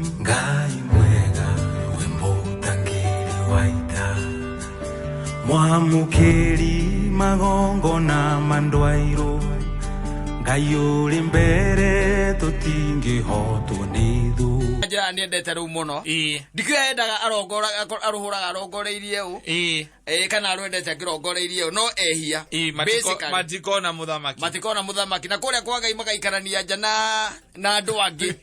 Ngai mwega we mũtangĩri wa ita, mwamũkĩri magongona ma ndwairũ, Ngai ũrĩ mbere tũtingĩhotwo nĩ thũ. Njĩra nĩendete rĩu mũno. Ndikĩũĩ endaga arongora arũhũraga arongoreirie ũ. Kana arwendete akĩrongoreirie ũ, no ehia. Basically, Matikona mũthamaki. Matikona mũthamaki na kũrĩa kwa Ngai magaikarania nja na andũ angĩ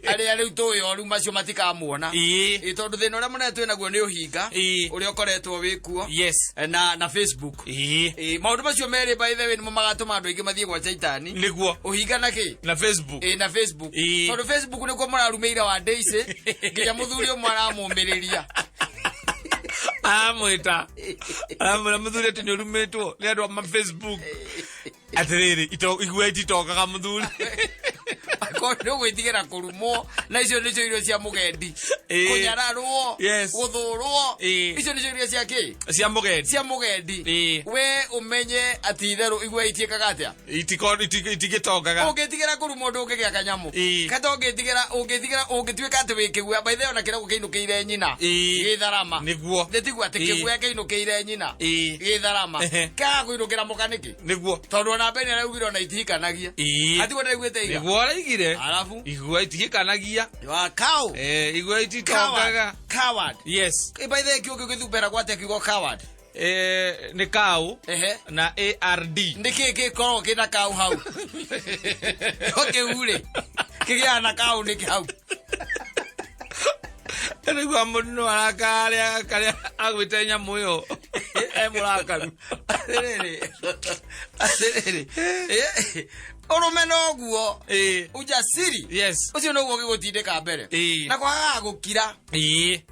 arĩa rĩu tũĩ oru macio matikamuona. Ĩĩ, tondũ thĩna ũrĩa mũnene twĩ naguo nĩ ũhinga ũrĩa ũkoretwo wĩ kuo na Facebook. Ĩĩ, maũndũ macio merĩ, by the way, nĩmo magatũma andũ aingĩ mathiĩ gwa Caitani. Ũhinga na kĩ? Na Facebook. Ĩĩ, na Facebook. Tondũ Facebook nĩkuo mũrarumĩire wa Daisy nginya mũthuri ũmwe aramũmĩrĩria. Aramwĩta, aramwĩra mũthuri atĩ nĩ ũrumĩtwo nĩ andũ a ma Facebook, atĩrĩrĩ, igua ititongaga mũthuri. Akorwo nĩ ũgwĩtigĩra kũrumwo, na icio nĩcio irio cia mũgendi. Kũnyararwo, gũthũrwo, icio nĩcio irio cia kĩ? Cia mũgendi. Cia mũgendi. We ũmenye atĩ itherũ igua itiĩkaga atĩa? Itigĩtongaga. Ũngĩtigĩra kũrumwo ndũngĩgĩa kanyamũ. Kata ũngĩtigĩra ũngĩtuĩka atĩ wĩ kĩguoya, by the way, ona kĩrago kĩinũkĩire nyina gĩtharama. Nĩtiguo atĩ kĩguoya kĩinũkĩire nyina gĩtharama. Kĩaga kũinũkĩra mũka nĩkĩ? Tondũ ona mbere araugire ona itihikanagia. Atiguo ndaiguĩte iga. Nĩguo araigire. Arabu Igua itigĩkanagia. You are cow. Igua ititongaga. Coward. Coward. Yes. By the way, kiugo gĩthumbera gwate kiugo coward. Nĩ cow na ard. Nĩ kĩ gĩkoragwo kĩna cow hau? No kĩu rĩ, kĩgĩaga na cow nĩkĩ hau? Rĩu mũndũ no arakarĩa karĩa agwĩte nyamũ ĩyo e mũrakaru. Atĩrĩrĩ, atĩrĩrĩ, ũrũme noguo, ujasiri ũcio noguo ũgĩgũtindĩka mbere na kwagaga gũkira.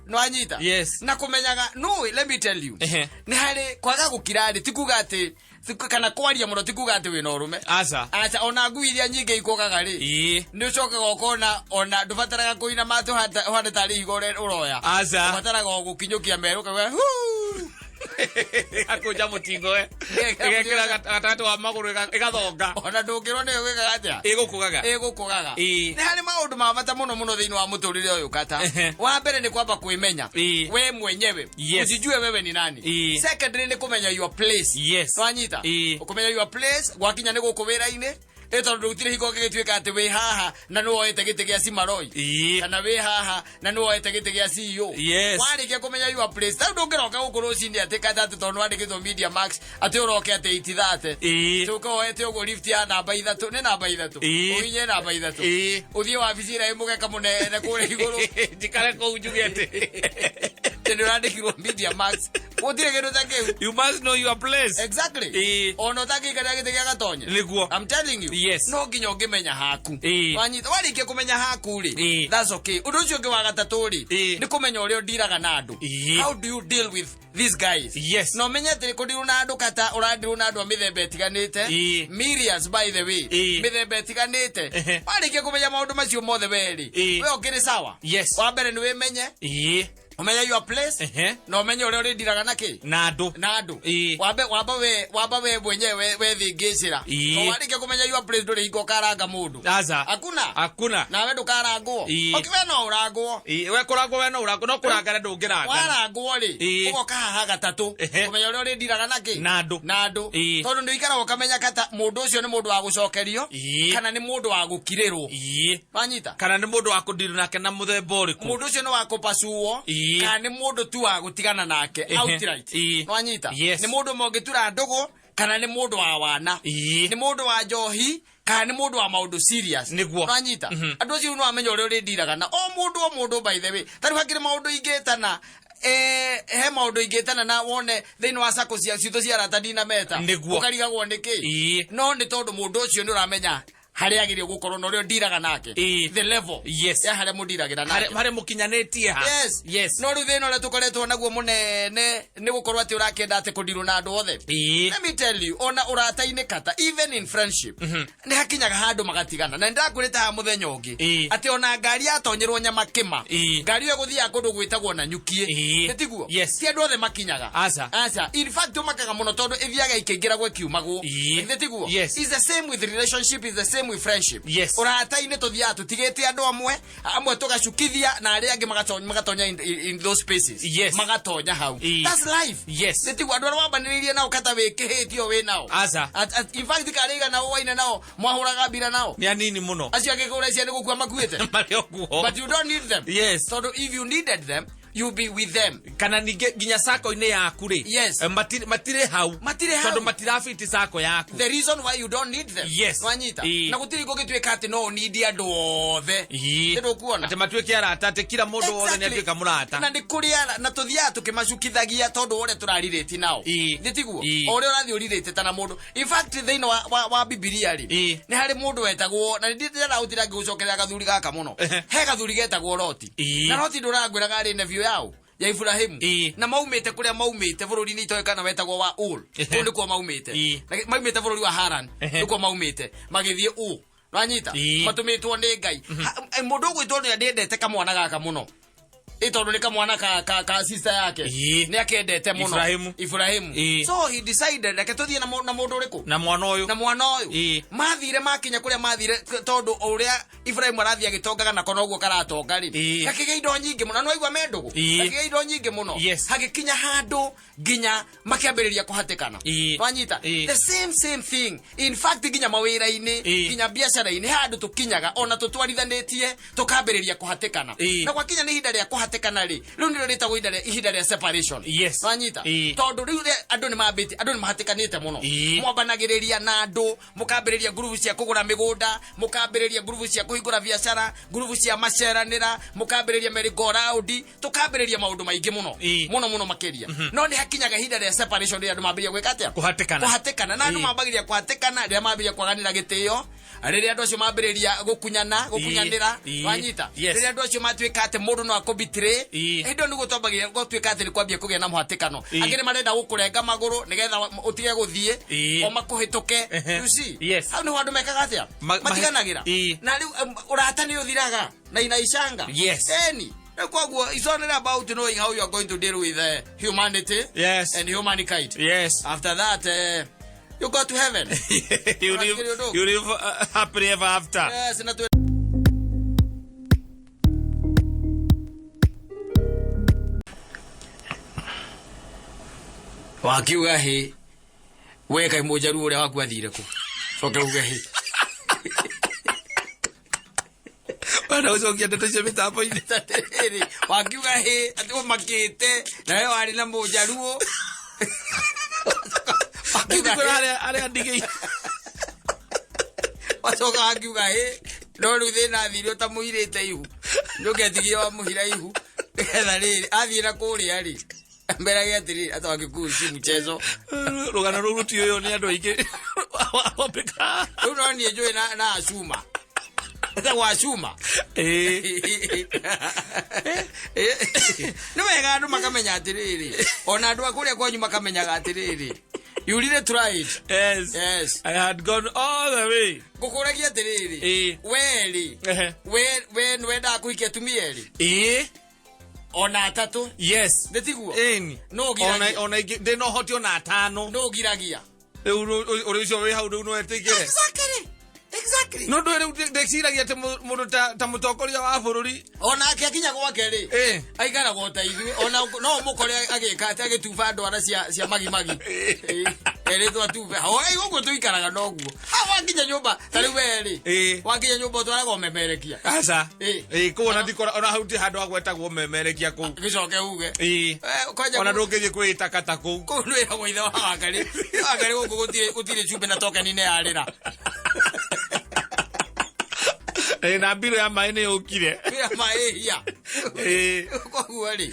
Nwanyita? Yes. Na kũmenyaga no, let me tell you, nĩ harĩ kwaga gũkira rĩ, ti kuga atĩ kana kwaria mũno ti kuga atĩ wĩna ũrũme. Aca. Aca, ona ngui iria nyingĩ ikũgaga rĩ, nĩ ũcokaga ũkona ona ndũbataraga kũina matũ ũhane tarĩ ihiga ũroya. Aca. Ũbataraga o gũkinyũkia meru ũkauga "Huu." Ĩgakũnja mũtingo we, ĩgekĩra gatagatĩ wa magũrũ, ĩgathonga. Ona ndũngĩrwo nĩyo gwĩkaga atĩa. Ĩgũkũgaga. Ĩgũkũgaga. Nĩ harĩ maũndũ ma bata mũno mũno thĩinĩ wa mũtũrĩre ũyũ kata. Wa mbere nĩ kwamba kwĩmenya we mwenyewe. Ujijue wewe ni nani. Secondly nĩ kũmenya your place. Nwanyita? Kũmenya your place gwakinya nĩ gũkũ wĩra-inĩ, ĩ tondũ gũtirĩ hingo ũngĩgĩtuĩka atĩ wĩ haha na nĩ woete gĩtĩ gĩa Cimaroi kana wĩ haha na nĩ woete gĩtĩ gĩa CEO. Warĩkia kũmenya your place, tarĩu ndũngĩroka gũkũ rũcinĩ atĩ kata atĩ tondũ nĩwandĩkĩtwo Media Max atĩ ũroke atĩ itithate tũke woete ũguo lift ya namba 3, nĩ namba 3, ũhinye namba 3, ũthiĩ wabici ĩrĩa ĩ mũgeka mũnene kũrĩa igũrũ. Njikare kũu njuge atĩ atĩ nĩ ũrandĩkirwo Media Max. Gũtirĩ kĩndũ ta kĩu. You must know your place. Exactly. Ona ũtangĩikarĩra gĩtĩ gĩa gatonye. I'm telling you. No nginya ũngĩmenya haku. Wanyita, warĩkia kũmenya haku rĩ, that's okay. Ũndũ ũcio ũngĩ wa gatatũ rĩ, nĩ kũmenya ũrĩa ũndiraga na andũ. How do you deal with these guys? Na ũmenye atĩ kũndirwo na andũ kata ũrandirwo na andũ a mĩthemba ĩtiganĩte. Millions, by the way. Mĩthemba ĩtiganĩte. Warĩkia kũmenya maũndũ macio mothe we rĩ, we ũkĩrĩ sawa. Wa mbere nĩ wĩmenye, ũmenye your place, na ũmenye ũrĩa ũrĩndiraga na kĩ? Na andũ. Na andũ. Wambe wamba we wamba we mwenyewe wethĩngĩcĩra. Warĩkia kũmenya your place, ndũrĩ hingo ũkaranga mũndũ. Aca. Hakuna. Hakuna. Nawe ndũkarangwo. Okay, we no ũrangwo. We kũrangwo, we no ũrangwo, no kũrangana ndũngĩrangana. Warangwo rĩ, ũgoka haha gatatũ, kũmenya ũrĩa ũrĩndiraga na kĩ? Na andũ. Na andũ. Tondũ nĩ ũikaraga ũkamenya kata mũndũ ũcio nĩ mũndũ wa gũcokerio kana nĩ mũndũ wa gũkirĩrwo. Wanyita? Kana nĩ mũndũ wa kũndiru nake na mũthemba ũrĩkũ. Mũndũ ũcio nĩ wa kũpacuo kana nĩ mũndũ tu wa gũtigana nake outright. Nwanyita? Yes. Nĩ mũndũ mũngĩtura ndũgũ kana nĩ mũndũ wa wana? Nĩ mũndũ wa njohi kana nĩ mũndũ wa maũndũ serious? Nwanyita? Andũ acio no amenya ũrĩa ũrĩndiraga na o mũndũ o mũndũ. By the way, tarĩu hakĩrĩ maũndũ ingĩtana, he maũndũ ingĩtana na wone thĩinĩ wa sako cia citũ cia arata ndinameta. Ũkarigagwo nĩkĩ. No nĩ tondũ mũndũ ũcio nĩ ũramenya harĩa agĩrĩire gũkorwo na ũrĩa ũndiraga nake. The level ya harĩa mũndiragĩra nake. Harĩa mũkinyanĩtie ha. Yes. No rĩu thĩna ũrĩa tũkoretwo naguo mũnene nĩ gũkorwo atĩ ũrakĩenda atĩ kũndirwo na andũ othe. Let me tell you, ona ũrata-inĩ kata, even in friendship, nĩ hakinyaga handũ magatigana, na nĩndakwĩrĩte haha mũthenya ũngĩ atĩ ona ngari yatonyerwo nyama kĩma, ngari ĩyo ĩgũthiaga kũndũ gwĩtagwo na nyukie. Nĩ tiguo? Yes. Ti andũ othe makinyaga. Aca. Aca, in fact ũmakaga mũno tondũ ĩthiaga ĩkĩingĩragwo ĩkiumagwo. Nĩ tiguo? Yes. It's the same with relationship, is the same. same with friendship. Yes. Ũrata-inĩ tũthiaga tũtigĩte andũ amwe amwe tũgacukithia na arĩa angĩ magatonya in those spaces. Yes. Magatonya hau. Ĩĩ. That's life. Yes. Nĩ tiguo andũ arĩa wambanĩrĩirie nao kata wĩkĩhĩtio wĩ nao. Aca. In fact karĩ igana ũwaine nao mwahũraga mbira nao. Nĩ anini mũno. Acio angĩ kũrĩa cia nĩ gũkua makuĩte. Marĩ o kuo. But you don't need them. Yes. Tondũ if you needed them, you'll be with them. Kana ningĩ nginya sako-inĩ yaku rĩ. Yes. Matirĩ hau. Matirĩ hau. Tondũ matirabiti sako yaku. The reason why you don't need them. Yes. Nwanyita. Ĩĩ. Na gũtirĩ gũgĩtuĩka atĩ no ũnindi andũ othe. Ĩĩ. Nĩ ndũkuona. Atĩ matuĩke arata atĩ kila mũndũ wothe nĩ atuĩka mũrata. Na nĩ kũrĩ na tũthiaga tũkĩmacukithagia tondũ wa ũrĩa tũrarirĩti nao. Ĩĩ. Nĩ tiguo? Ĩĩ. O ũrĩa ũrathiĩ ũrirĩte ta na mũndũ. In fact thĩinĩ wa Bibilia rĩ, Ĩĩ. nĩ harĩ mũndũ wetagwo, na nĩ ndĩrenda gũtinda ngĩgũcokerera gathuri gaka mũno. Ehe. He gathuri getagwo Loti. Ĩĩ. Na Loti ndũrangwĩraga arĩ nephew yao ya Ibrahimu. Ĩĩ. Na maumĩte kũrĩa maumĩte bũrũri-inĩ itoĩ kana wetagwo wa Ur. Ehe. Kũu nĩkuo maumĩte. Ĩĩ. Na maumĩte bũrũri wa Haran. Ehe. Nĩkuo maumĩte. Magĩthiĩ Ur. Nwanyita? Ĩĩ. Matũmĩtwo nĩ Ngai. Mũndũ ũgwĩtwo nĩ ndĩendete kamwana gaka mũno. Ĩ tondũ nĩ kamwana ka sister yake. Ĩĩ. Nĩ akendete mũno. Ibrahimu. Ibrahimu. Ĩĩ. So he decided reke tũthiĩ na mũndũ ũrĩkũ? Na mwana ũyũ. Na mwana ũyũ. Ĩĩ. Mathire makinya kũrĩa mathire tondũ o ũrĩa Ibrahimu arathiĩ agĩtongaga nako noguo karatonga rĩ. Ĩĩ. Gakĩgĩa indo nyingĩ mũno. Na nĩwaigua me ndũgũ? Ĩĩ. Gakĩgĩa indo nyingĩ mũno. Yes. Hagĩkinya handũ nginya makĩambĩrĩria kũhatĩkana. Ĩĩ. Wanyita? Ĩĩ. The same thing. In fact nginya mawĩra-inĩ, Ĩĩ. nginya biacara-inĩ handũ tũkinyaga ona tũtwarithanĩtie tũkambĩrĩria kũhatĩkana. Ĩĩ. Na gwakinya nĩ ihinda rĩa kũhatĩkana rĩ, rĩu nĩrĩo rĩtagwo ihinda rĩa separation. Yes. Wanyita? Ĩĩ. Tondũ rĩu andũ nĩmambĩtie, andũ nĩmahatĩkanĩte mũno. Ĩĩ. Mwambanagĩrĩria na andũ, mũkambĩrĩria ngurubu cia kũgũra mĩgũnda, mũkambĩrĩria ngurubu cia kũhingũra biacara, ngurubu cia maceranĩra, mũkambĩrĩria merry go round, tũkambĩrĩria maũndũ maingĩ mũno. Ĩĩ. Mũno mũno makĩria. No nĩ hakinyaga ihinda rĩa separation rĩrĩa andũ mambĩrĩria gwĩka atĩa? Kũhatĩkana. Kũhatĩkana. Na andũ Ĩĩ. mambagĩrĩria kũhatĩkana rĩrĩa mambĩrĩria kwaganĩra gĩtĩo, rĩrĩa andũ acio mambĩrĩria gũkunyana, gũkunyanĩra, Ĩĩ. wanyita? Yes. Rĩrĩa andũ acio matuĩka atĩ mũndũ no akũbetray, Ĩĩ. hĩndĩ ĩyo nĩguo twambagĩrĩria gũtuĩka atĩ nĩ kwambia kũgĩa na mũhatĩkano. Ĩĩ. Angĩ nĩ marenda gũkũrenga magũrũ nĩgetha ũtige gũthiĩ, Ĩĩ. o makũhĩtũke. Ehe. You see? Yes. Hau nĩho andũ mekaga atĩa? Matiganagĩra. Ĩĩ. Na rĩu ũrata nĩ ũthiraga na inaicanga. Yes. Eni. Rĩu koguo it's only about knowing how you are going to deal with humanity Yes. and humankind. Yes. After that, you go to heaven. You live happily ever after. Yes, na wakiuga hĩ we kaĩ mũnjaruo ũrĩa waku athire kũ coke uge hĩ. Wenda gũcokia ndeto cia mĩtambo-inĩ. Atĩrĩrĩ, wakiuga hĩ atĩ ũmakĩte nawe warĩ na mũnjaruo. Wakiuga Ndikũra hĩ. arĩa ndigĩire. Wacoka wakiuga hĩ no rĩu thĩna athire ũtamũirĩte ihu ndũngĩatigire wamũhira ihu nĩgetha rĩrĩ athiĩ na kũrĩa rĩ mberage atĩrĩrĩ hata Wakikuyu si mchezo. Rũgano rũu rũtiũywo nĩ andũ aingĩ. Wambĩka. Rĩu no niĩ njũĩ na Ashuma. Etagwo Ashuma. Ĩĩ. Nĩ wega andũ makamenya atĩrĩrĩ ona andũ a kũrĩa kwanyu makamenyaga atĩrĩrĩ you really tried. Yes. Yes. I had gone all the way. Ngũkũragia atĩrĩrĩ Ĩĩ. we rĩ Ehe. we nĩwendaga kũhikia atumia erĩ Ĩĩ. ona atatũ Yes. nĩ tiguo? Ĩni. Nũ ũgiragia? Ona ingĩ ndĩ na ũhoti ona atano. Nũ ũgiragia? Rĩu ũrĩ ũcio wĩ hau rĩu no etĩkĩre. Exactly. Exactly. No ndũĩ rĩu ndĩciragia atĩ mũndũ ta mũtongoria wa bũrũri. Ona ake akinya gwake rĩ Ĩĩ. aikaraga o ta ithuĩ ona no ũmũkore agĩka atĩ agĩtuba ndwara cia magimagi. Ĩĩ. Erĩtwo atube. Hau ũguo tũikaraga noguo. Hau wakinya nyũmba ta rĩu we rĩ. Ĩĩ. Wakinya nyũmba ũtwaraga ũmemerekia. Aca. Ĩĩ. Ĩĩ kũu ona ndikora ona hau ti handũ ha gwetagwo ũmemerekia kũu. Gĩcoke uge. Ĩĩ. Kwanja Ona ndũngĩthiĩ kwĩĩtakata kũu. Kũu nĩwĩragwo ithe wa Wangarĩ. Wangarĩ gũkũ gũtirĩ cumbĩ na tokeni nĩ yarĩra. Ĩĩ na mbirũ ya maĩ nĩ yũkire. Mbirũ ya maĩ ĩhia. Ĩĩ. Koguo rĩ,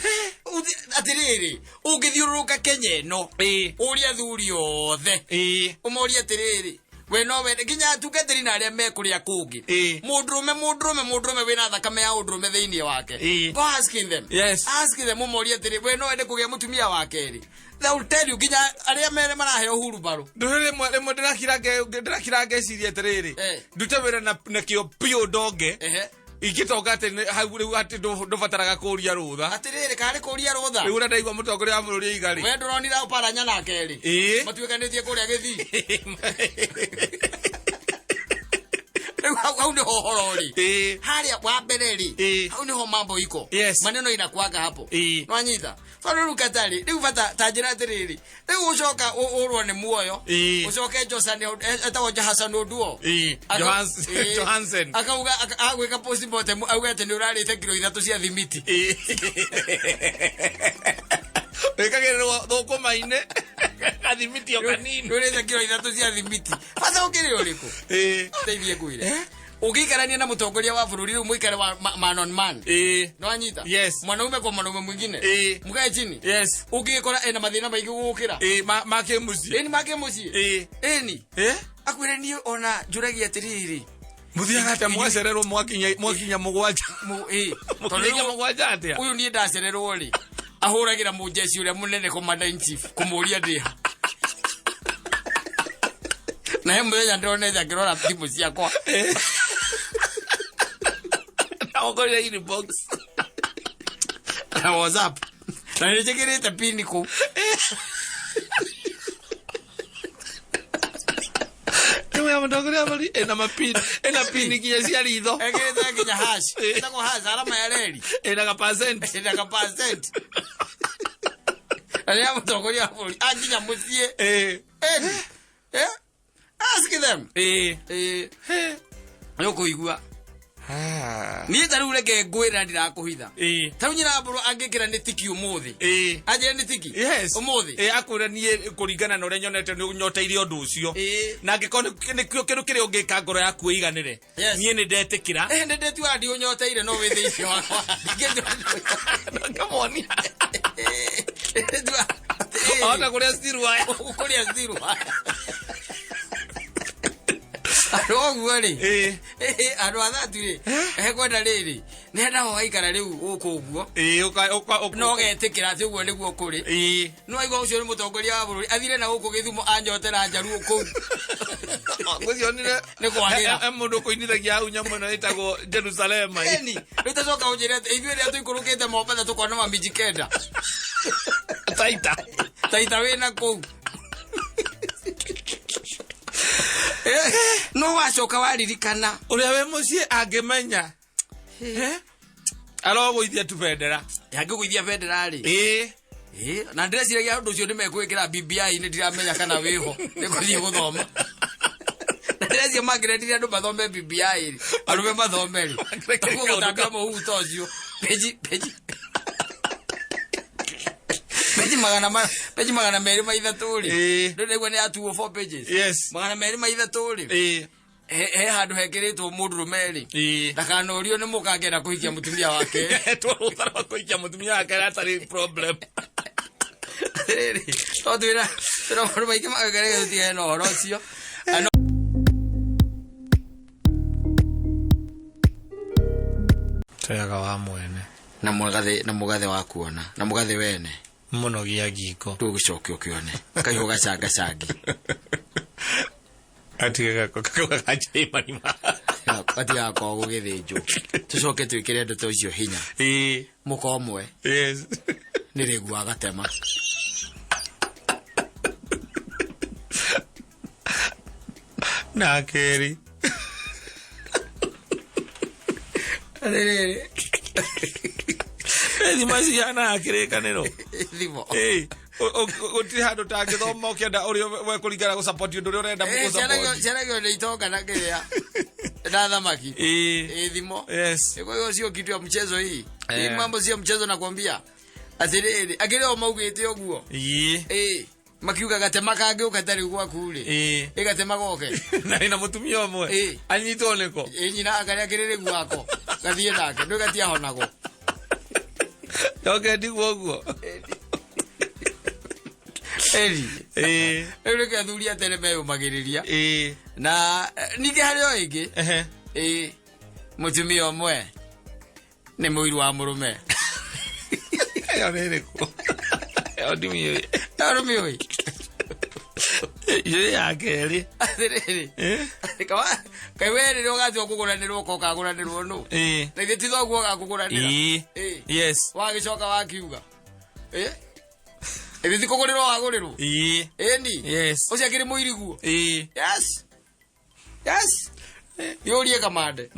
atĩrĩrĩ, ũngĩthiũrũrũka Kenya ĩno, Ĩĩ. ũrie athuri othe. Ĩĩ. Ũmorie atĩrĩrĩ, we no wende nginya atungatĩri na arĩa me kũrĩa kũngĩ. Ĩĩ. Mũndũrũme, mũndũrũme, mũndũrũme wĩna thakame ya ũndũrũme thĩinĩ wake. Ĩĩ. Go asking them. Yes. Ask them ũmorie atĩrĩ, we no wende kũgĩa mũtumia wa kerĩ. They will tell you nginya arĩa mere maraheo hurumbarũ. Ndũrĩ rĩmwe ndĩrakira ngeciria atĩrĩrĩ. Eh. Ndute wĩra na kĩo biũ ndonge. Ehe. Ingĩtonga atĩ hau rĩu atĩ ndũbataraga kũria rũtha. Atĩrĩrĩ, karĩ kũria rũtha. Rĩu ũrĩa ndaigua mũtongoria wa bũrũri aiga rĩ. We ndũronire Oparanya nake rĩ. Ĩĩ. Matuĩkanĩtie kũrĩa gĩthii. Rĩu hau nĩho ũhoro ũrĩ. Ĩĩ. Harĩa wa mbere rĩ, Ĩĩ. hau nĩho mambo iko. Yes. Maneno inakuaga hapo. Ĩĩ. Nwanyita. Tondũ rĩu katarĩ, rĩu bata ta njĩra atĩrĩrĩ, rĩu ũcoka ũrwo nĩ muoyo, Ĩĩ. ũcoke Johnson etagwo Johnson Oduo. Ĩĩ. Ĩĩ. Johansen. Akauga agwĩka postmortem auge atĩ nĩ ũrarĩte kiro 3 cia thimiti. Ĩĩ. Wĩkagĩrĩrwo thũkũma-inĩ gathimiti o kanini. Nĩ ũrĩte kiro 3 cia thimiti. Bata ũkĩrĩ ũrĩkũ? Ĩĩ. Teithie ngwĩre. Ũngĩikarania na mũtongoria wa bũrũri rĩu mũikare wa man on man. Ĩĩ. Nĩwanyita? Yes. Mwanaume kwa mwanaume mwingine. Ĩĩ. Mũkae chini. Yes. Ũngĩgĩkora ena mathĩna maingĩ gũgũkĩra. Ĩĩ, ma kĩmũciĩ. Ĩni make mũciĩ. Ĩĩ. Ĩni. Ĩĩ. Akwĩre niĩ ona njũragia atĩrĩrĩ. Mũthiaga atĩa mwacererwo mwakinya 7? Ĩĩ. Tondũ Mũkinya rĩu 7 atĩa? Ũyũ niĩ ndacererwo rĩ. Ahũragĩra mũjeshi ũrĩa mũnene commander in chief kũmũria ndĩha. Na he mũthenya ndĩronete akĩrora thimũ ciakwa. Na ũkorire inbox. Na WhatsApp. Na nĩ njĩkĩrĩte pini kũu. Timu ya mũtongoria wa bũrũri ĩna mapini, ĩna pini nginya cia ritho. Ekĩrĩte nginya hash. Ĩtagwo hash alama ya reri. Ĩna ga percent. Ĩna ga percent. Na nĩ ya mũtongoria wa bũrũri akinya mũciĩ. Ĩĩ. Ĩni. Ask them. Ĩĩ. Ĩĩ. Nĩ ũkũigua. Niĩ ta rĩu reke ngwĩre na ndirakũhitha. Ĩĩ. Ta rĩu nyina mbũrũ angĩkĩra nĩ tiki ũmũthĩ. Ĩĩ. Anjĩre nĩ tiki? Yes. Ũmũthĩ? Ĩĩ, akwĩra niĩ kũringana na ũrĩa nyonete nĩ nyoteire ũndũ ũcio. Ĩĩ. Na angĩkorwo nĩkĩo kĩndũ kĩrĩa ũngĩka ngoro yaku ĩiganĩre. Yes. Niĩ nĩ ndetĩkĩra. Nĩ ndetua ndiũnyoteire no wĩ thĩinĩ wakwa. Ndũngĩmuonia. Ndetua. Ahota kũrĩa steel wire. Kũrĩa steel wire. Andũ ũguo rĩ. Ĩĩ. Andũ a thatu rĩ. Ekwenda rĩrĩ. Nĩ endaga ũgaikara rĩu gũkũ ũguo. Ĩĩ, ũka No ũgetĩkĩra atĩ ũguo nĩguo kũrĩ. Ĩĩ. No aigua ũcio nĩ mũtongoria wa bũrũri athire na gũkũ Gĩthumo anyotera njaruo kũu. Ngũcionire Nĩ kwagĩra. He mũndũ ũkũinithagia hau nyamũ ĩno ĩtagwo Jerusalema. Eni, rĩu tacoka ũnjĩre atĩ ithuĩ rĩrĩa tũikũrũkĩte Mombatha tũkona mamiji 9. Taita. Taita wĩna kũu. No wacoka waririkana. Ũrĩa wĩ mũciĩ angĩmenya. Arogũithia tu bendera. Angĩgũithia bendera rĩ. Ĩĩ. Ĩĩ, na ndĩreciragia ũndũ ũcio nĩmekũĩkĩra BBI nĩ ndiramenya kana wĩho nĩ kũthiĩ gũthoma. Na ndĩreciria mangĩrendire andũ mathome BBI rĩ, arũme mathome rĩ. Gũtambia mũhuto ũcio. Peji, peji. Peji magana ma, peji 203 rĩ. Ĩĩ. Rĩu nĩguo nĩ ya 204 pages. Yes. 203 rĩ. Ĩĩ. He handũ hekĩrĩtwo mũndũrũme rĩ. Ĩĩ. Ndakanorio nĩ mũka angĩenda kũhikia mũtumia wake. Etwo rũtha rwa kũhikia mũtumia wake hatarĩ problem. Rĩrĩ, to twĩra maũndũ maingĩ magĩrĩire tũtigane na ũhoro ũcio. Twega wa mwene. Na mũgathĩ, na mũgathĩ wa kuona, na mũgathĩ wene. Mũno gia ngingo. Tũgũcokia ũkĩone. Kaihũ gacangacangi. Atigaga gakajai marima. Gatigaga korwo gũgĩthĩnjwo. Tũcoke twĩkĩre ndeto icio hinya. Ĩĩ. Mũka ũmwe. Yes. Nĩ rĩgu wa gatema. Na kerĩ. Rĩrĩ. Thimo cihana kĩrĩkanĩro. Thimo. Ĩĩ. Gũtirĩ handũ ũtangĩthoma ũkĩenda ũrĩa we kũringana gũ-support ũndũ ũrĩa ũrenda gũ-support. Ciaragio nĩ itonga na kĩrĩa. Na thamaki. Ĩĩ. Ĩĩ, thimo. Yes. Kwa hiyo sio kitu ya mchezo hii. Eh. Hii mambo sio mchezo nakwambia. Atĩrĩrĩ, akĩrĩ o maugĩte ũguo. Ĩĩ. Ĩĩ. Makiuga gatema kangĩũka tarĩ gwaku rĩ. Ĩĩ. Ĩ gatema goke. Na ĩna mũtumia ũmwe. Ĩĩ. Anyitwo nĩko. Ĩ nyina akarĩa kĩrĩrĩ gwako. Gathiĩ nake, ndũĩ gatiahonagwo. Njoke ndigwo ũguo. Eri. Ĩĩ. Rĩu nĩkĩo athuri a tene meyũmagĩrĩria. Ĩĩ. Na ningĩ harĩ o ĩngĩ. Ehe. Ĩĩ. Mũtumia ũmwe nĩ mũiru wa mũrũme. Ĩyo nĩ ĩrĩkũ? Ĩyo ndimĩũĩ. Ĩyo ndũmĩũĩ? Ĩyo ya kerĩ. Atĩrĩrĩ. Ĩĩ. Kaĩ we rĩrĩa ũgatua kũgũranĩrwo ũka ũkagũranĩrwo nũ? Ĩĩ. Na githĩ ti thoguo ũgakũgũranĩra? Ĩĩ. Ĩĩ. Yes. Wagĩcoka wakiuga. Ĩĩ. Ĩĩ ti kũgũrĩrwo wagũrĩrwo? Ĩĩ. Ĩni. Yes. Ũcio akĩrĩ mũiriguo? Ĩĩ. Yes. Yes. Yũrie kamande.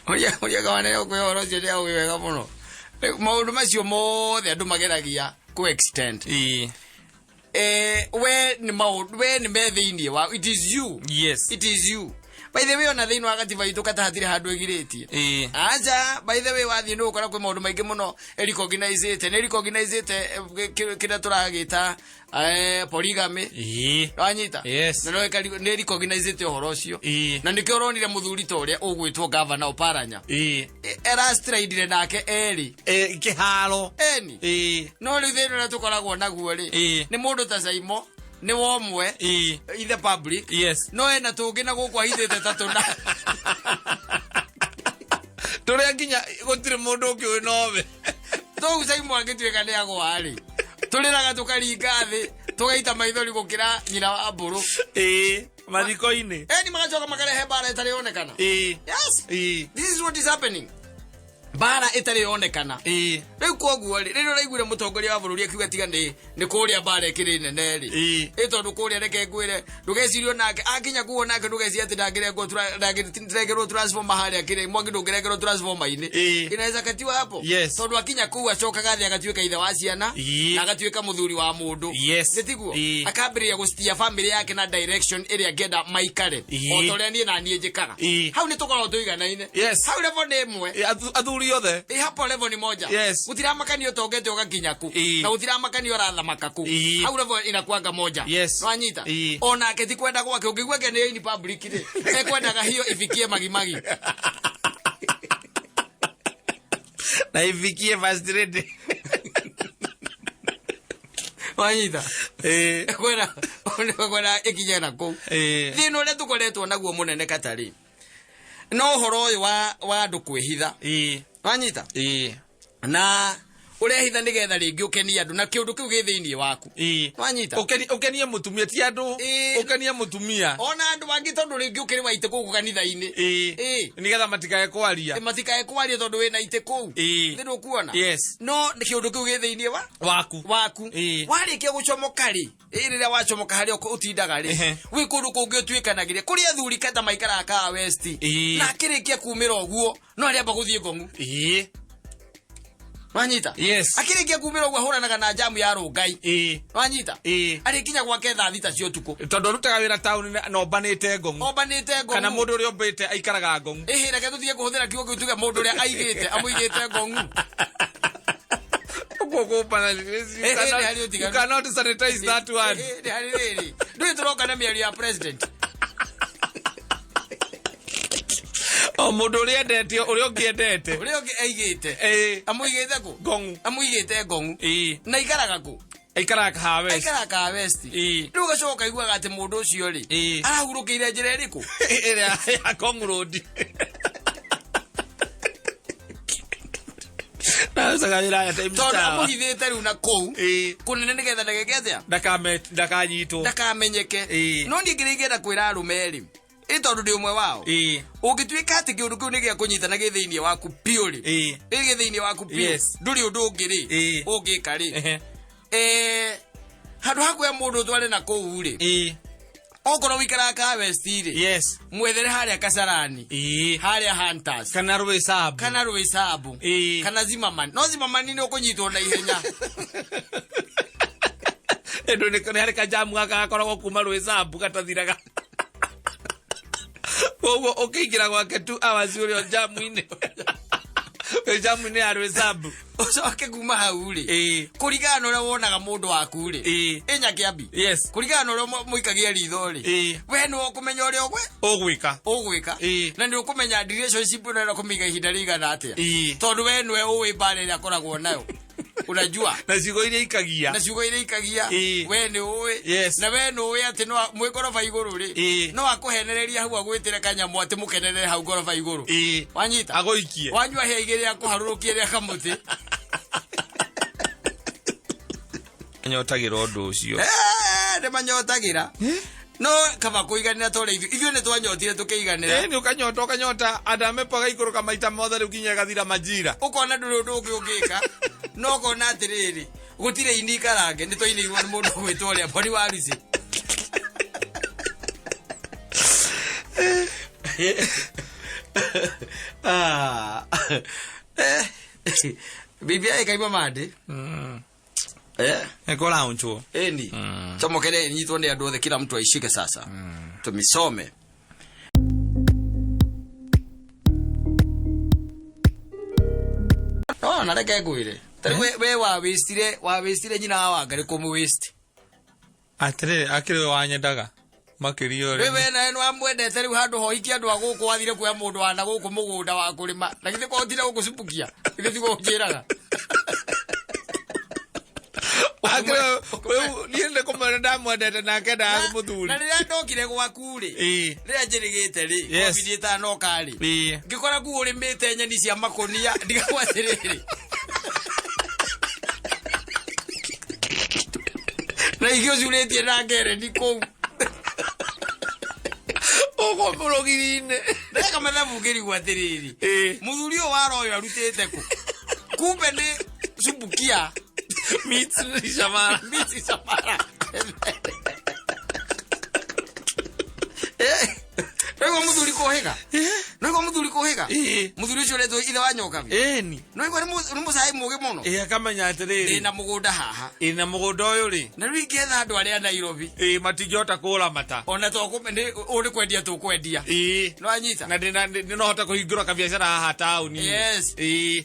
Ũria kamande nĩ ũkwĩra ũhoro ũcio nĩ aũĩ wega mũno. Rĩu maũndũ macio mothe andũ mageragia kũ extend. We nĩ maũndũ, we nĩ me thĩinĩ wa, it is you. It is you. By the way, ona thĩinĩ wa gatiba itũ kata hatirĩ handũ ĩgirĩtie. Aca, by the way, wathiĩ nĩ ũgũkora kwĩ maũndũ maingĩ mũno ĩrecognizĩte. Nĩ ĩrecognizĩte, kĩrĩa tũragĩta, polygamy. Wanyita? Yes. Na no nĩ recognizĩte ũhoro ũcio. Na nĩkĩo ũronire mũthuri ta ũrĩa ũgwĩtwo Governor Oparanya. Erastraidire nake erĩ. Kĩharo. Eni. No rĩu thĩna ũrĩa tũkoragwo naguo rĩ, nĩ mũndũ ta Saimo, nĩ wa ũmwe, in the public. No ena tũngĩ na gũkũ ahithĩte ta tũna. Tũrĩa nginya gũtirĩ mũndũ ũngĩ ũĩ nowe. Tũu Saimo angĩtuĩka nĩ agwa rĩ, tũrĩraga tũkaringa thĩ, tũgaita maithori gũkĩra nyina wa mbũrũ. Mathiko-inĩ. Eni magacoka makarehe mbara ĩtarĩ yonekana. Yes. This is what is happening. Mbara ĩtarĩ yonekana. Rĩu koguo rĩ, rĩrĩa ũraiguire mũtongoria wa bũrũri akiuga tiga nĩ kũrĩa mbara ĩkĩrĩ nene rĩ. Ĩ tondũ kũrĩa reke ngwĩre, ndũgecirie onake, akinya kuo nake ndũgecirie atĩ ndangĩrengwo ndangĩrengerwo transformer harĩa kĩrĩa, mwaki ndũngĩrengerwo transformer-inĩ. Inaweza katiwa hapo. Tondũ akinya kũu acokaga thĩ agatuĩka ithe wa ciana, na agatuĩka mũthuri wa mũndũ. Nĩ tiguo? Akambĩrĩria gũcitia family yake na direction ĩrĩa angĩenda maikare. O ta ũrĩa niĩ na niĩ njĩkaga. Hau nĩ tũkoragwo tũiganaine. Hau level nĩ ĩmwe. Athuri othe. Hapo level ni moja. Gũtiramakania ũtongete ũgakinya kũ. Na gũtiramakania ũrathamaka kũ. Hau level inakuanga moja. Nwanyita? Onake ti kwenda gwake, ũngĩigua ke nĩ in public rĩ, ekwendaga hiyo ifikie magimagi. Na ifikie first lady. Wanyita? Ekwenda ikinye na kũu. Thĩna ũrĩa tũkoretwo naguo mũnene katarĩ no ũhoro ũyũ wa andũ kwĩhitha. Wanyita? Na ũrehitha nĩgetha rĩngĩ ũkenie andũ, na kĩũndũ kĩu gĩ thĩinĩ waku. Wanyita? Ũkenie mũtumia, ti andũ. Ũkenie mũtumia. Ona andũ angĩ tondũ rĩngĩ ũkĩrĩ wa itĩ kũu kanitha-inĩ. Nĩgetha matikae kwaria. Matikae kwaria tondũ wĩna itĩ kũu. Nĩ ndũkuona? No kĩũndũ kĩu gĩ thĩinĩ wa? Waku. Waku. Warĩkia gũcomoka rĩ, rĩrĩa wacomoka harĩa ũtindaga rĩ, gwĩ kũndũ kũngĩ ũtuĩkanagĩria. Kũrĩ athuri kata maikaraga Kahawa West. Na akĩrĩkia kumĩra ũguo, no arĩamba gũthiĩ Ngong'u. Wanyita? Akĩrĩkia kumĩra ũguo ahũranaga na jamu ya Rũngai. Wanyita? Arĩkinya gwake thaa 6 cia ũtukũ. Tondũ arutaga wĩra taũni na ombanĩte Ngong'u. Ombanĩte Ngong'u. Kana mũndũ ũrĩa ombĩte aikaraga Ngong'u. Ĩhĩ, reke tũtige kũhũthĩra kiugo kĩu tuge mũndũ ũrĩa aigĩte, amũigĩte Ngong'u. Ũguo kũmbana, Nĩ harĩ ũtiganu. you cannot sanitize that one. Nĩ harĩ rĩrĩ. Ndũĩ tũroka na mĩario ya president. O mũndũ ũrĩa endete, ũrĩa ũngĩ endete. Ũrĩa ũngĩ aigĩte. Amũigĩte kũ? Ngong'u. Amũigĩte Ngong'u. Na aikaraga kũ? Aikaraga Kahawa West. Aikaraga Kahawa West. Rĩu ũgacoka ũkaiguaga atĩ mũndũ ũcio rĩ, arahurũkĩire njĩra ĩrĩkũ? Ĩrĩa ya Ngong'u Road. Nacaga wĩra ya Times Tondũ Tower. amũhithĩte rĩu na kũu, kũnene nĩgetha ndageke atĩa? Ndakanyitwo. Ndakamenyeke. No niĩ kĩrĩa ingĩenda kwĩra arũme rĩ, ĩ tondũ ndĩ ũmwe wao. Ũngĩtuĩka atĩ kĩũndũ kĩu nĩ gĩa kũnyita na gĩ thĩinĩ waku biũ rĩ, ĩ gĩ thĩinĩ waku biũ, ndũrĩ ũndũ ũngĩ rĩ, ũngĩka rĩ. Handũ ha kuoya mũndũ ũtware na kũu rĩ, okorwo wĩikaraga Kahawa West rĩ, mwethere harĩa Kasarani, harĩa Hunters, Kana Rwĩsambu. Kana Rwĩsambu. Kana Zimmerman. No Zimmerman nĩ ũkũnyitwo na ihenya. Ĩndũ nĩ harĩ kajamu gaka gakoragwo kuma Rwĩsambu gatathiraga. Koguo ũkĩingĩra gwake 2 hours ũrĩ o jamu-inĩ. Wĩ jamu-inĩ ya Rwĩsambu. Ũcoke kuma hau rĩ, kũringana na ũrĩa wonaga mũndũ waku rĩ, ĩ Nyakĩambi. Kũringana na ũrĩa mũikagia ritho rĩ, we nĩwe ũkũmenya ũrĩa Ũgwĩka. ũgwĩka. Na nĩ ũkũmenya relationship ĩno ĩrenda kũmĩiga ihinda rĩigana atĩa. Tondũ we nĩwe ũĩ mbara ĩrĩa akoragwo nayo. Unajua? Na ciugo iria ikagia. Na ciugo iria ikagia. We nĩ ũĩ. Na we nĩ ũĩ atĩ no mwĩ ngoroba igũrũ rĩ, no akũhenererie hau agwĩtĩre kanyamũ atĩ mũkenerere hau ngoroba igũrũ. Wanyita? Agũikie. Wanyua hĩa igĩrĩ akũharũrũkie rĩa kamũtĩ. Manyotagĩra ũndũ ũcio. Nĩ manyotagĩra. No kaba kũiganĩra tondũ ithuĩ nĩ twanyotire tũkĩiganĩra. Nĩ ũkanyota, ũkanyota, andũ amepaga ikũrũka maita mothe rĩu nginya ĩgathira majira. Ũkona ndũrĩ ũndũ ũngĩ ũngĩka, no ũkona atĩrĩrĩ, gũtirĩ ini ikarange, nĩ twainĩirwo nĩ mũndũ ũgwĩtwo ũrĩa Boni wa Lucy. Ah. BBI ĩkaima mandĩ. Nĩ kũraunchwo. Eni. Chomokere nyitwo nĩ andũ othe, kila mtu aishike sasa. Tumisome. No, na reke ngwĩre. Tarĩu we wa wastire nyina wa Wangari kũmũ waste. Atĩrĩrĩ, akĩrĩ we wanyendaga makĩria We ũrĩa we nawe nĩ wamwendete rĩu handũ hoiki andũ a gũkũ wathire kuoya mũndũ wa na gũkũ mũgũnda wa kũrĩma. Na githĩ ko ũtire gũkũcupukia. Githĩ tiguo ũnjĩraga. Akĩrĩ rĩu niĩ nĩ kũmwenda ndamwendete nake endaga mũthuri. Na rĩrĩa ndokire gwaku rĩ, rĩrĩa njĩrĩgĩte rĩ, COVID ĩtanoka rĩ, ngĩkora kuu ũrĩmĩte nyeni cia makũnia, ndigagwo atĩrĩrĩ. Na ingĩ ũcurĩtie na ngereni kũu. Ũguo mũrũgiri-inĩ. Ndeka mathabu ngĩrigwo atĩrĩrĩ. Mũthuri ũyũ wa royo arutĩte kũ? Kumbe nĩ subukia. Meats Shamara. Miti Samara. Noigua mũthuri kũhĩga. Noigua mũthuri kũhĩga. Mũthuri ũcio ũretwo ithe wa nyokabi. Ĩni. Noigua nĩ mũcai mũgĩ mũno. Ĩĩ, akamenya atĩrĩrĩ, Ndĩna mũgũnda haha. Ĩ na mũgũnda ũyũ rĩ, Na rĩu ingĩetha andũ arĩa a Nairobi. Ĩ matingĩhota kũũramata. Ona ũũ nĩ kwendia tũkwendia. Nĩwanyita? Na ndĩ no hote kũhingũra kabiacara haha taũni. Yes.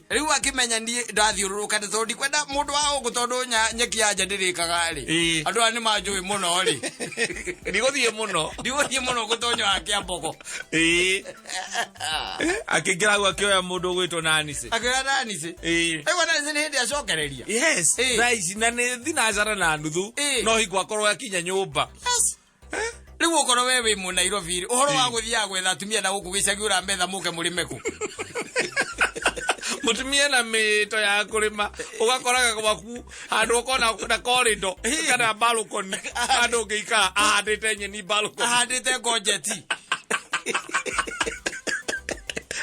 Rĩu akĩmenya niĩ ndathiũrũrũka nĩ tondũ ndikwenda mũndũ wa gũkũ tondũ nyeki ya nja ndĩrĩkaga rĩ. Andũ aya nĩ manjũĩ mũno rĩ. Ndigũthiĩ mũno. Ndigũthiĩ mũno gũtonya wa Kĩambogo. Ĩĩ. Akĩingĩra hau akĩoya mũndũ ũgwĩtwo Nancy. Akĩoya Nancy. Aigua Nancy nĩ hĩndĩ acokereria. Yes. Thaa ici na nĩ thinacara na nuthu. No hingo akorwo akinya nyũmba. Yes. Rĩu okorwo we wĩ mũ Nairobi rĩ, ũhoro wa gũthiaga gwetha atumia na gũkũ gĩcagi ũrametha mũke mũrĩme kũ? Mũtumia na mĩto ya kũrĩma ũgakoraga gwaku handũ ũkona na corridor kana balcony handũ ũngĩikara ahandĩte nyeni balcony. Ahandĩte ngonjeti.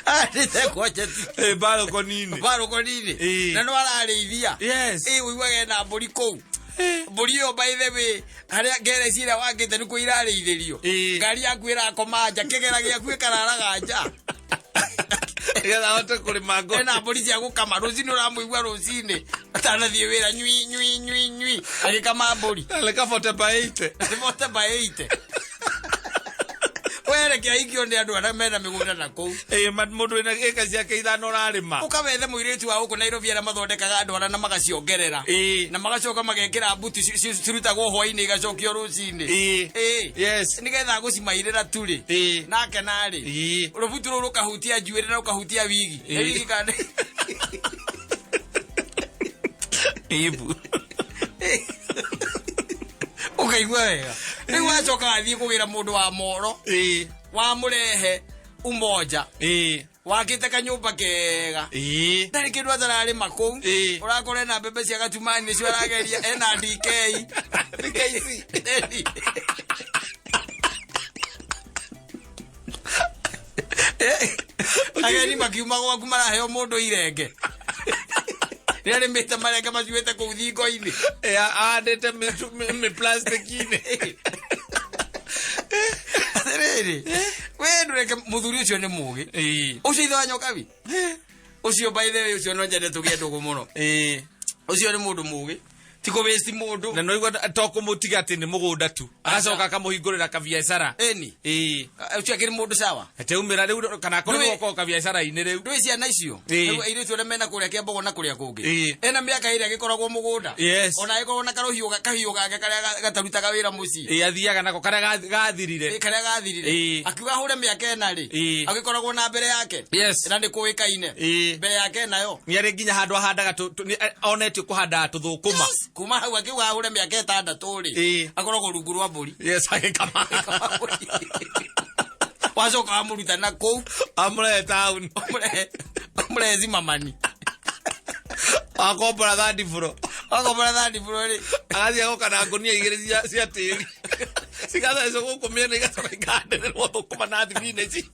Ahandĩte ngonjeti. Balcony-inĩ. Balcony-inĩ. Na no ararĩithia. Yes. Ũiguaga ena mbũri kũu. Mbũri ĩyo by the way, harĩa ngereci ĩrĩa wakĩte nĩkuo irarĩithĩrio. Ngari yaku ĩrakoma nja, kĩgera gĩaku ĩkararaga nja. Nĩgetha ahote kũrĩma ngo. Ena mbũri cia gũkama, rũcinĩ ũramũigua rũcinĩ atanathiĩ wĩra, nyui nyui nyui nyui agĩkama mbũri. Nĩ ka 40 by 80. Nĩ 40 by 80. Wereke aikio nĩ andũ arĩa mena mĩgũnda na kũu. Ĩĩ, mũndũ wĩna ĩka ciake ithano ũrarĩma. Ũkawethe mũirĩtu wa gũkũ Nairobi arĩa mathondekaga ndwara na magaciongerera. Na magacoka magekĩra mbuti cirutagwo hwainĩ igacokio rũcinĩ. Yes. Nĩgetha gũcimairĩra turĩ. Nake narĩ. Rũbutu rũu rũkahutia njuĩrĩ na rũkahutia wigi. Wigi kana Ibu. Ũkaigua wega. Rĩu wacoka wathiĩ kũgĩra mũndũ wa moro. Wamũrehe Umoja. Wakĩte kanyũmba kega. Ndarĩ kĩndũ atararĩma kũu. Ũrakora ena mbembe cia gatumani nĩcio arageria, ena DK. DKC. Ageni makiuma gwaku maraheo mũndũ irenge. Nĩ arĩmĩte marenge macuĩte kũu thingo-inĩ. Ahandĩte mĩ-plastic-inĩ. Atĩrĩrĩ, we ndũreke mũthuri ũcio nĩ mũgĩ. Ũcio ithe wa nyokabi. Ũcio by the way, ũcio no nyende tũgĩe ndũgũ mũno. Ũcio nĩ mũndũ mũgĩ. Ti kũ waste mũndũ. Na no igua to kũmũtiga atĩ nĩ mũgũnda tu. Agacoka akamũhingũrĩra kabiacara. Ĩni. Ũcio akĩrĩ mũndũ sawa. Ateumĩra rĩu kana akorwo gũkorwo kabiacara-inĩ rĩu. Ndũĩ ciana icio? Rĩu airĩtu arĩa mena kũrĩa Kĩambogo na kũrĩa kũngĩ. Ena mĩaka ĩrĩa agĩkoragwo mũgũnda. Yes. Ona agĩkorwo na karũhiũ kahiũ gake karĩa gatarutaga wĩra mũciĩ. Ĩĩ, athiaga nako karĩa gathirire. Ĩĩ, karĩa gathirire. Akiuga ahũre mĩaka ĩna rĩ. Agĩkoragwo na mbere yake. Yes. Na nĩ kũĩkaine. Mbere yake nayo. Nĩ arĩ nginya handũ ahandaga onetio kũhandaga tũthũkũma. Yes. Kuma hau akiuga ahũre mĩaka ĩtandatũ rĩ. Akoragwo rungu rwa mbũri. Yes, agĩkama. Wacoka wamũruta na kũu. Amũrehe taũni. Amũrehe Zimamani. Akombora third floor. Akombora third floor rĩ. Agathiĩ agoka na ngũnia igĩrĩ cia tĩri. Cigathecwo gũkũ mĩena igacoka ikahandĩrĩrwo thũkũma na thibinĩci.